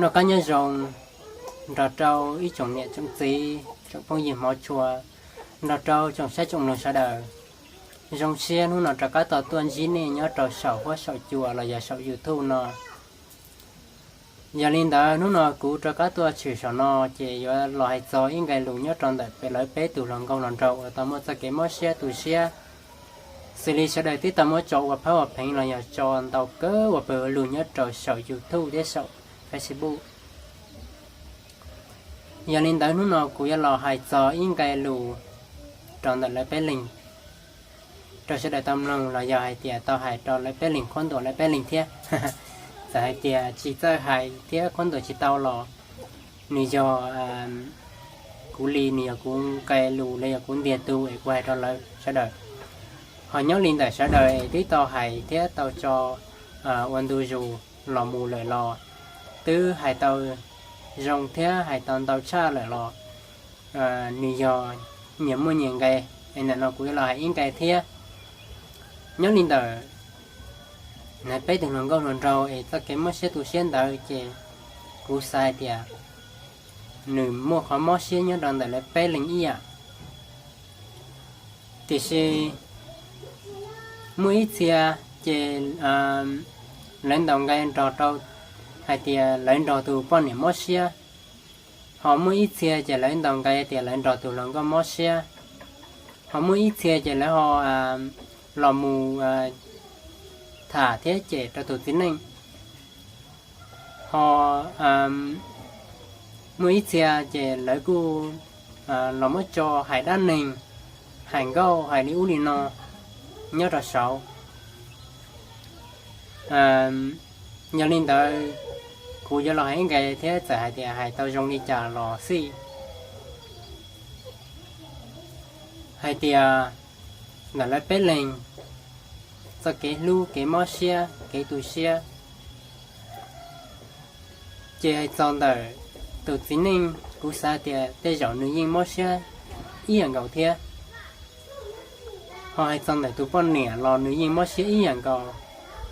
Rov qab nyob zoo nrog rau ib tsoom niam tsoom txiv, tsoom phooj ywg hmov tshua, nrog rau tsoom saib tsoom mloog sawv daws. Zoo siab hnub no rov qab tau tuaj ntsib nej nyob rau saum huab saum cua los yog saum YouTube no. Yog li ntawd hnub no kuv rov qab tuaj tshwm saum no ces yuav los hais txog ib nqe lus nyob rau ntawm peb, lawv peb tus hluas nkauj hluas nraug uas tau muaj txoj kev mob siab tu siab, xws li sawv daws twb tau muab tso ua phab ua pheev los yog tso ntau kawg ua pawg ua lug nyob rau saum YouTube thiab saum Facebook. Yog li ntawd hnub no kuv yuav los hais txog ib nqe lus rau ntawm lawv peb leeg, rau sawv daws tau mloog los yog hais tias tau hais rau lawv peb leeg, qhuab ntuas lawv peb leeg thiab. Txawm hais tias tsis txawj hais thiab qhuab ntuas tsis tau los nws yog kuv li, nws yog kuv nqe lus los yog kuv ntiag tug es kuv hais rau lawv sawv daws. Ho nyob li ntawm sawv daws es twb tau hais thiab tau tso ua ntu zus los mus lawm los twb hais tau zoo thiab hais tau ntau tshaj lawm los nws yog nyias muaj nyias nqe, es ntawm no kuv yuav los hais ib nqe thiab. Nyob li ntawm lawv peb tus hluas nkauj hluas nraug es txoj kev mob siab tu siab ntawd ces kuv xav hais tias nws muaj qhov mob siab nyob rau ntawm lawv peb leeg ib yam. Tiam sis muaj ib txhia ces lawv ntaus nqe nrog rau hais tias lawv nrog tus poj niam mob siab, ho muaj ib txhia ces lawv ntaus nqe tias lawv nrog tus hluas nkauj mob siab, ho muaj ib txhia ces lawv ho los mus tham thiab cem rau tus txiv neej, ho muaj ib txhia ces lawv kuj los muab tso hais dab neeg, hais nkauj hais li ub li no nyob rau saud. Yog li ntawd kuv yuav los hais ib nqe thiab txawm hais tias hais tau zoo li cas los xij, hais tias ntawm lawv peb leeg txoj kev hlub, kev mob siab, kev tu siab, ces hais txog ntawm tus txiv neej kuv xav tias tej zaum nws yeej mob siab ib yam nkaus thiab. Ho hais txog ntawm tus poj niam los nws yeej mob siab ib yam nkaus,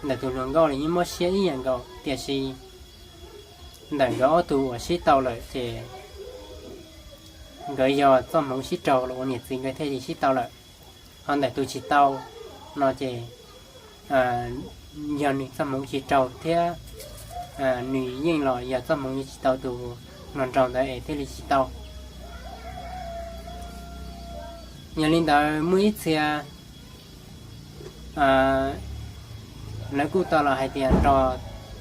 ntawm tus hluas nkauj los yeej mob siab ib yam nkaus, tiam sis ntawm nkawd ob tug uas sib tau lawm ces nkawd yog txoj hmoov sib raug los ua niam txiv nkawd thiaj li sib tau lawm. Ho ntawm tus tsis tau no ces yog nws txoj hmoov tsis raug thiab, nws yeej los yog txoj hmoov tsis tau tus hluas nraug ntawd es thiaj li tsis tau. Yog li ntawd muaj ib txhia lawv kuj tau los hais tias nrog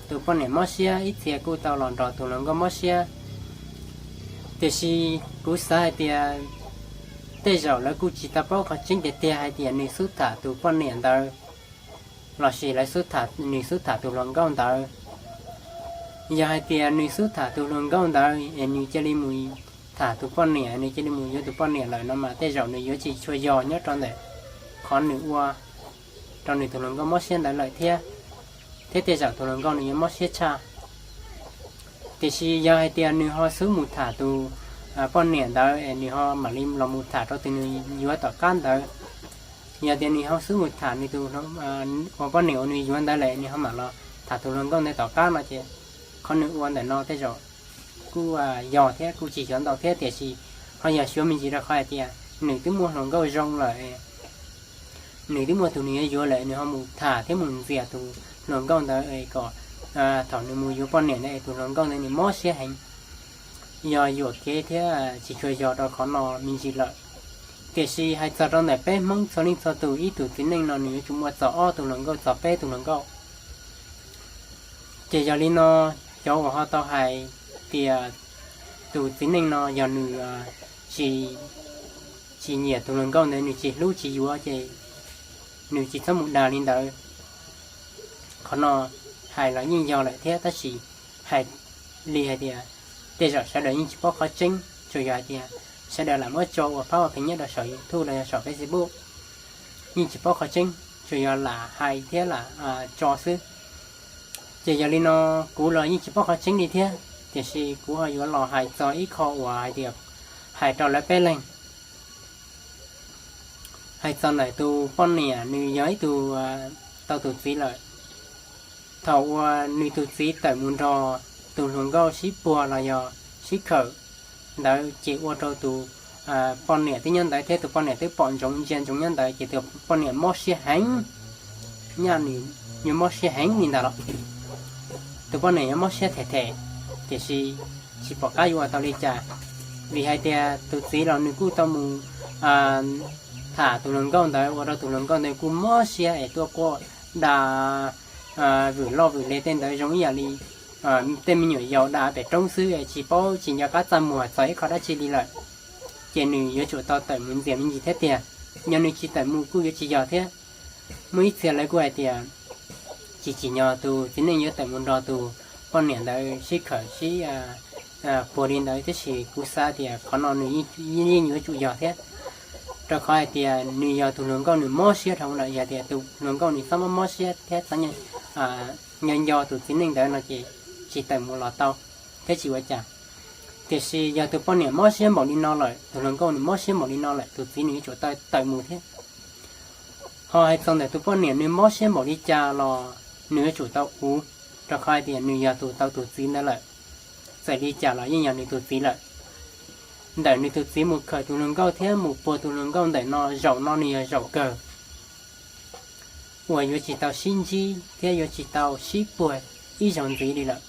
tus poj niam mob siab, ib txhia kuj tau los nrog tus hluas nkauj mob siab. Tiam sis kuv xav hais tias tej zaum lawv kuj tsis tau paub qhov tseeb tiag tiag hais tias nws xub tham tus poj niam ntawd lossis lawv xub, nws xub tham tus hluas nkauj ntawd. Yog hais tias nws xub tham tus hluas nkauj ntawd es nws cia li mus tham tus poj niam, nws cia li mus yuav tus poj niam lawm no mas tej zaum nws yuav tsis tshua yog nyob rau ntawm qhov nws ua rau nws tus hluas nkauj mob siab ntawd lawm thiab, thiab tej zaum tus hluas nkauj nws yuav mob siab tshaj. Tiam sis yog hais tias nws ho xub mus tham tus poj niam ntawd es nws ho mam li los mus tham rau tus nws yuav tom qab ntawd, yog tias nws ho xub mus tham nws tus, ua poj niam uas nws yuav ntawd lawm nws ho mam los tham tus hluas nkauj ntawd tom qab no ces qhov nws ua ntawm no tej zaum kuj yog thiab kuj tsis xyov ntau thiab, tiam sis ho yog xyov me ntsis rau qhov hais tias nws twb muaj hluas nkauj zoo lawm, nws twb muaj tus nws yuav yuav lawm nws ho mus tham thiab mus ntxias tus hluas nkauj ntawd es kom thaum nws mus yuav poj niam ntawd es tus hluas nkauj ntawd nws mob siab heev. Yog yuam kev thiab tsis tshua yog rau qhov no me ntsis lawm. Tiam sis hais txog rau ntawm peb Hmoob txhua leej txhua tus, ib tug txiv neej no nws yuav tsum muaj txog ob tug hluas nkauj, txog peb tug hluas nkauj. Ces yog li no, cov uas ho tau hais tias tus txiv neej no yog nws tsis, tsis nyiam tus hluas nkauj ntawd, nws tsis hlub tsis yuav ces nws tsis txhob mus dag li ntawd. Qhov no hais los yeej yog lawm thiab, tab sis hais li hais tias tej zaum sawv daws yeej tsis paub qhov tseeb, tsuas yog hais tias sawv daws lam muab tso ua phab ua pheej nyob rau saum YouTube los yog saum Facebook, yeej tsis paub qhov tseeb, tsuas yog lam hais thiab lam tso xwb. Ces yog li no, kuv los yeej tsis paub qhov tseeb li thiab, tiam sis kuv ho yuav los hais txog ib qho uas hais tias hais rau lawv peb leeg. Hais txog ntawm tus poj niam, nws yog ib tug tau tus txiv lawm. Thaum uas nws tus txiv tawm mus nrog tus hluas nkauj sib puag los yog sib khawm ntawd ces ua rau tus poj niam twb nyob ntawd thiab tus poj niam twb pom ntsoov ntsia ntsoov nyob ntawd ces tus poj niam mob siab heev, nyaj nws yuav mob siab heev li ntawd los. Tus poj niam yuav mob siab them them, tiam sis tsis pom qab yuav ua tau li cas, vim hais tias tus txiv los nws kuj tau mus tham tus hluas nkauj ntawd ua rau tus hluas nkauj ntawd kuj mob siab es tuaj quaj da vwm loj vwm le tej ntawd zoo ib yam li tej me nyuam yaus da pem roob xwb es tsis paub tsis nco qab txaj muag txog ib qho dab tsi li lawm. Ces nws yuav tsum tau tawm mus ntxias me ntsis thiab tiag, yog nws tsis tawm mus kuj yuav tsis yog thiab. Muaj ib txhia lawv kuj hais tias tsis tsim nyog tus txiv neej yuav tawm mus nrog tus poj niam ntawd sib khawm sib puag li ntawd, tiam sis kuv xav tias qhov no nws yeej yuav tsum yog thiab, rau qhov hais tias nws yog tus hluas nkauj nws mob siab dhau lawm, yog tias tus hluas nkauj nws txhob mob mob siab thiab txhob nco nco tus txiv neej ntawd no ces tsis tawm mus los tau thiab tsis ua cas. Tiam sis yog tus poj niam mob siab npaum li no lawm, tus hluas nkauj nws mob siab npaum li no lawm, tus txiv nws yuav tsum tau tawm mus thiab. Ho hais txog ntawm tus poj niam nws mob siab npaum li cas los nws yuav tsum tau uv, rau qhov hais tias nws yog tus tau tus txiv ntawd lawm, txawm li cas los yeej yog nws tus txiv lawm. Ntawm nws tus txiv mus khawm tus hluas nkauj thiab mus puag tus hluas nkauj ntawm no zaum no nws yog zaum kawg uas yuav tsis tau sib ntsib thiab yuav tsis tau sib puag ib zaug ntxiv li lawm.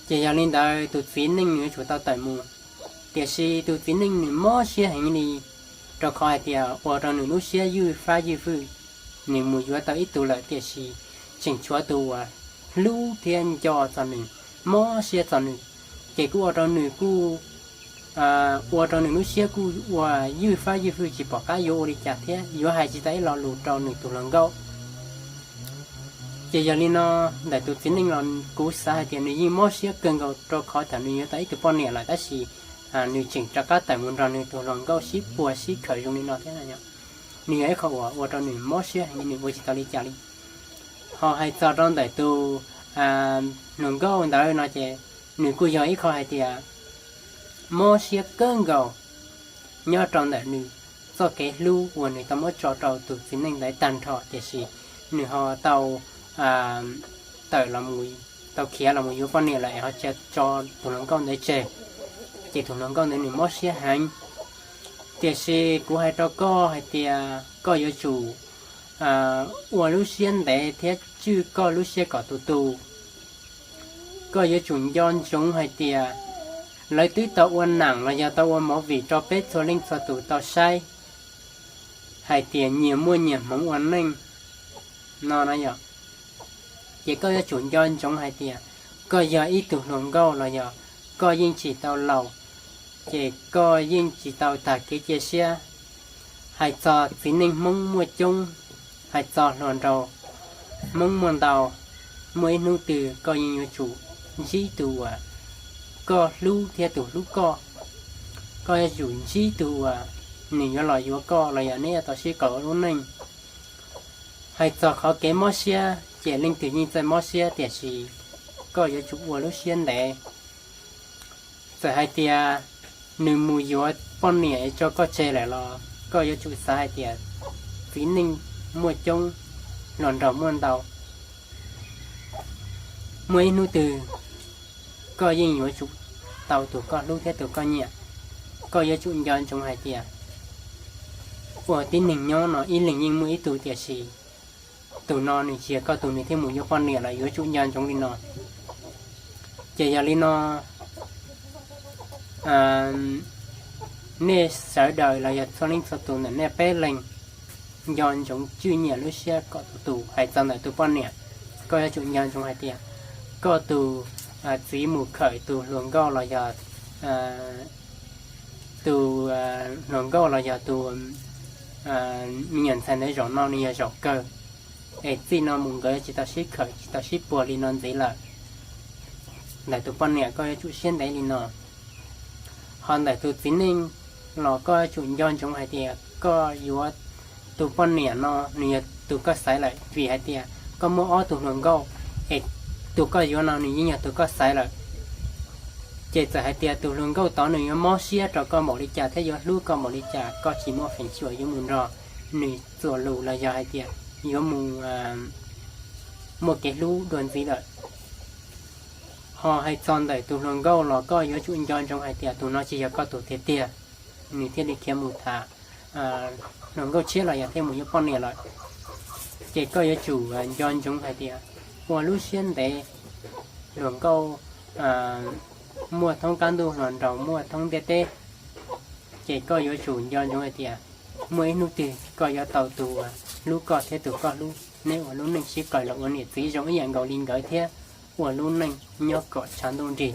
Ces yog li ntawd tus txiv neej nws yuav tsum tau tawm mus, tiam sis tus txiv neej nws mob siab heev li, rau qhov hais tias ua rau nws lub siab ywj fab ywj fwj, nws mus yuav tau ib tug lawm tiam sis tseem tshuav tus uas hlub thiab nco txog nws, mob siab txog nws, ces kuj ua rau nws kuj ua rau nws lub siab kuj ua ywj fab ywj fwj tsis pom qab yuav ua li cas thiab yuav hais tsis tau ib lo lus rau nws tus hluas nkauj. Ces yog li no, ntawm tus txiv neej los kuv xav hais tias nws yeej mob siab kawg nkaus rau qhov thaum nws yuav tau ib tug poj niam lawm tab sis nws tseem rov qab tawm mus nrog nws tus hluas nkauj sib puag sib khawm zoo li no thiab. Nws yog ib qho uas ua rau nws mob siab heev, nws ua tsis tau li cas li. Ho hais txog rau ntawm tus hluas nkauj ntawd no ces nws kuj yog ib qho hais tias mob siab kawg nkaus nyob rau ntawm nws txoj kev hlub uas nws tau muab tso rau tus txiv neej ntawd tag nrho, tiam sis nws ho tau tawm los, tau khiav los mus yuav poj niam lawm es ho tso tus hluas nkauj ntawd tseg, ces tus hluas nkauj ntawd nws mob siab heev. Tiam sis kuv hais rau koj hais tias koj yuav tsum ua lub siab ntev thiab tswj koj lub siab kom tus tus. Koj yuav tsum nco ntsoov hais tias lawv twb tau ua nam los yog tau ua movie rau peb txhua leej txhua tus tau saib hais tias nyias muaj nyias hmoov ua neej no na yom. Ces koj yuav tsum nco ntsoov hais tias koj yog ib tug hluas nkauj los yog koj yeej tsis tau laus, ces koj yeej tsis tau tag kev cia siab. Hais txog txiv neej Hmoob muaj coob, hais txog hluas nraug Hmoob muaj ntau, muaj ib hnub twg koj yeej yuav tsum ntsib tus uas koj hlub thiab tus hlub koj. Koj yuav tsum ntsib tus uas nws yuav los yuav koj los yog neb yuav tau sib koom ua lub neej. Hais txog qhov kev mob siab ces leej twg yeej txawj mob siab tiam sis koj yuav tsum ua lub siab ntev. Txawm hais tias nws mus yuav poj niam es tso koj tseg lawm los koj yuav tsum xav hais tias txiv neej muaj coob, hluas nraug muaj ntau, muaj ib hnub twg koj yeej yuav tsum tau tus koj hlub thiab tus koj nyiam. Koj yuav tsum nco ntsoov hais tias ua tib neeg nyob no ib leeg yeej muaj ib tug tiam sis tus no nws tsis yog koj tus nws thiaj mus yuav poj niam lawm, yuav tsum nco ntsoov li no. Ces yog li no, nej sawv daws los yog txhua leej txhua tus ntawm nej peb leeg nco ntsoov tswj nyiam lub siab kom tus tus. Hais txog ntawm tus poj niam, koj yuav tsum nco ntsoov hais tias koj tus txiv mus khawm tus hluas nkauj los yog tus hluas nkauj los yog tus me nyuam ntxhais ntawd zaum no nws yog zaum kawg, es txij no mus nkawd tsis tau sib khawm tsis tau sib puag li no ntxiv lawm. Ntawm tus poj niam koj yuav tsum siab ntev li no. Ho ntawm tus txiv neej los koj yuav tsum nco ntsoov hais tias koj yuav tus poj niam no nws yog tus koj xaiv lawm, vim hais tias koj muaj ob tug hluas nkauj, es tus koj yuav no nws yeej yog tus koj xaiv lawm. Ces txawm hais tias tus hluas nkauj tod nws yuav mob siab rau koj npaum li cas thiab yuav hlub koj npaum li cas, koj tsis muaj feem xyuam yuav mus nrog nws txuas lus los yog hais tias yuav mus muaj kev hlub dua ntxiv lawm. Ho hais txog ntawm tus hluas nkauj los koj yuav tsum nco ntsoov hais tias tus no tsis yog koj tus tiag tiag, nws thiaj li khiav mus tham hluas nkauj tshiab los yog thiaj mus yuav poj niam lawm. Ces koj yuav tsum nco ntsoov hais tias ua lub siab ntev, hluas nkauj muaj thoob qab ntuj los nraug muaj thoob ntiaj teb. Ces koj yuav tsum nco ntsoov hais tias muaj ib hnub twg koj yuav tau tus uas hlub koj thiab tus koj hlub, neb ua lub neej sib koom los ua niam txiv zoo ib yam nkaus li nkawd thiab ua lub neej nyob kom tshav ntuj nrig.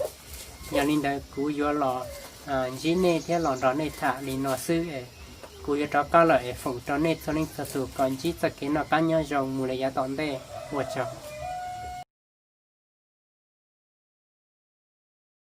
Yog li ntawd kuv yuav los ntsib nej thiab los nrog nej tham li no xwb es kuv yuav rov qab lawm es foom rau nej txhua leej txhua tus kom ntsib txoj kev noj qab nyob zoo mus li yav tom ntej. Ua tsaug.